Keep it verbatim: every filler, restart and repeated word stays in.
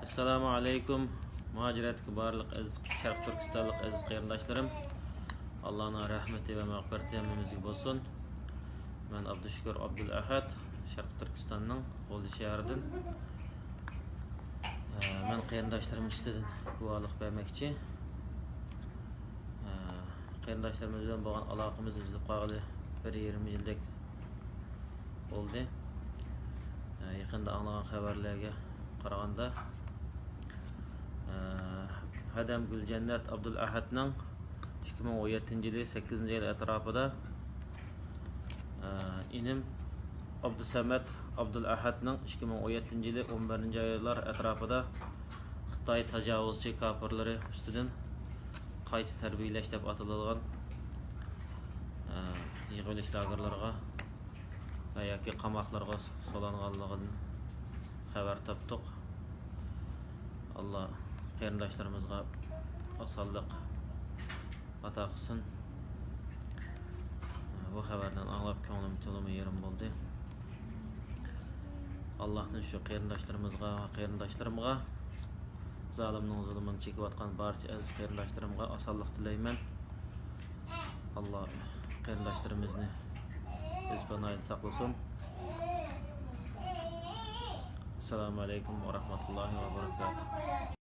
ئەسسالامۇ ئەلەيكۇم. مۇھاجىرەتتىكى بارلىق ئەزىز شەرقىي تۈركىستانلىق ئەزىز قېرىنداشلىرىم، ئاللانىڭ رەھمىتى ۋە مەغپىرىتى ھەممىمىزگە بولسۇن. مەن ئابدۇشۈكۈر ئابدۇلئەھەد، شەرقىي تۈركىستاننىڭ غۇلجا شەھىرىدىن. ئە، مەن قېرىنداشلىرىم ئۈستىدىن گۇۋاھلىق بەرمەكچى. ئە، قېرىنداشلىرىمىز بىلەن بولغان ئالاقىمىز ئۈزۈلۈپ قالغىلى بىر يېرىم يىلدەك بولدى. ئە، يېقىندا ئاڭلىغان خەۋەرلەرگە قارىغاندا، ئە، ھەدەم گۈلجەننەت ئابدۇلئەھەدنىڭ ئىككى مىڭ ئون يەتتىنچى يىلى سەككىزىنچى ئاي ئەتراپىدا، ئە، ئىنىم ئابدۇسەمەت ئابدۇلئەھەدنىڭ ئىككى مىڭ ئون يەتتىنچى يىلى ئون بىرىنچى ئايلار ئەتراپىدا خىتاي تاجاۋۇزچى كاپىرلىرى ئۈستىدىن قايتا تەربىيەلەش دەپ ئاتىلىدىغان، ئە، يىغىۋېلىش لاگېرلىرىغا ۋە ياكى قاماقلارغا سولانغانلىقىدىن خەۋەر تاپتۇق. ئاللا قېرىنداشلىرىمىزغا ئاسانلىق ئاتا قىلسۇن. بۇ خەۋەردىن ئاڭلاپ كۆڭلۈم تولىمۇ يېرىم بولدى. ئاللاھتىن شۇ قېرىنداشلىرىمىزغا ۋە قېرىنداشلىرىمغا، زالىمنىڭ زۇلۇمىنى چېكىۋاتقان بارچە ئەزىز قېرىنداشلىرىمغا ئاسانلىق تىلەيمەن. ئاللا قېرىنداشلىرىمىزنى ئۆز پاناھىدا ساقلىسۇن. ئەسسالامۇ ئەلەيكۇم ۋە رەھمەتۇللاھى ۋە بەرىكاتۇھ.